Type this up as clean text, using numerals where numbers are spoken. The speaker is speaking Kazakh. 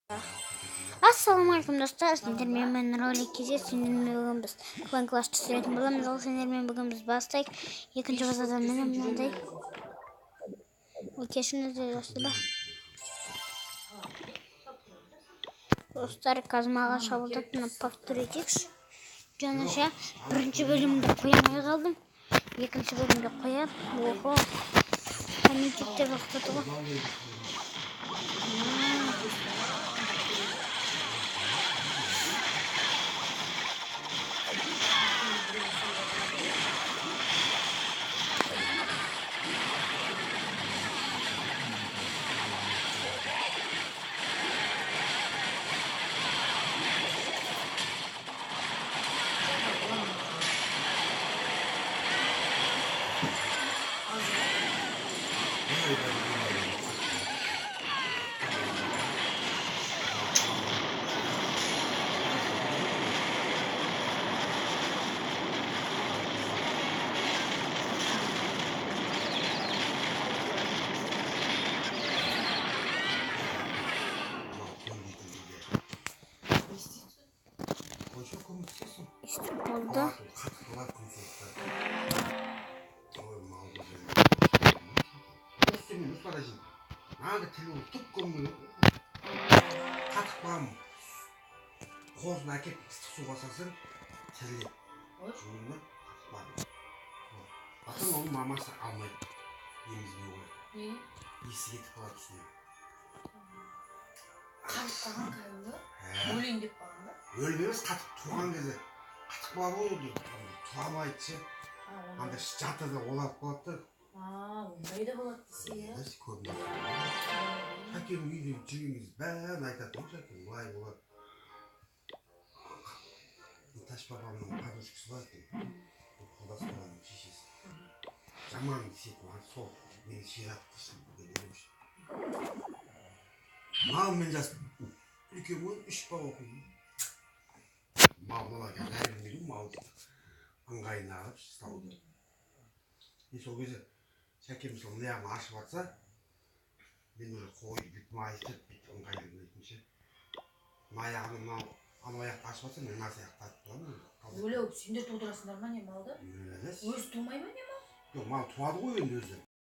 Ассалаумағалейкум, достар! Сендермен мен ролик кезе. Сендермен бүгін біз Клан Клаш түсіретін боламыз. Ал сендермен бүгін біз бастайық. Екінші базадан міне мынандай. Ой, кешіріңіздер, достар. Достар, қазір маған шабуылдап, мына повтор етейікші. Жаңаша бірінші бөлімді қоя алмай қалдым. Екінші бөлімді қоямын. Охо. Комментте тоқтады ғой. Өйстіп болды. Қатық балам қозыны әкеп ыстық суға салсаң, тіріледі. Жуынып қатық балам. Потом оның мамасы алмайды, емізбей қояды. Не? Иісі кетіп қалады үстіне. Қатып қалған кәдімгі? Ә, Өлейін деп қалған ба? Өліп емес, қатып туған кезде қатық бала ғой енді, туа алмайды ше. А, ондай. Анда жатырда олап қалады да. А, ондай да болады десе, иә? Көбіне Шәкенің үйде жүрген кезде бәрін айтатын ғой. Шәкен былай болады. Таш бабамның подружкасы бар екен, Қолдас баланың шешесі. Жаман десетін маған, сол мені ширатты деген. Мал мен жас үлкен ғой, үш бала оқимын. Мал мына қазір әлі білмейді ғой малды ыңғайына қарап ұстауды. И сол кезде Шәкен, мысалы, мына жағын ашып жатса, мен уже қойды бүйтіп майыстырып, бүйтіп ыңғайланатын ше. Мына аяғын, мынау анау аяқты ашып жатса, мен мына аяқты атып тұрамын. Өлеу, сендер тудырасыңдар ма не малды? Емес. Өзі тумай ма не мал? Жоқ, мал туады ғой енді өзі.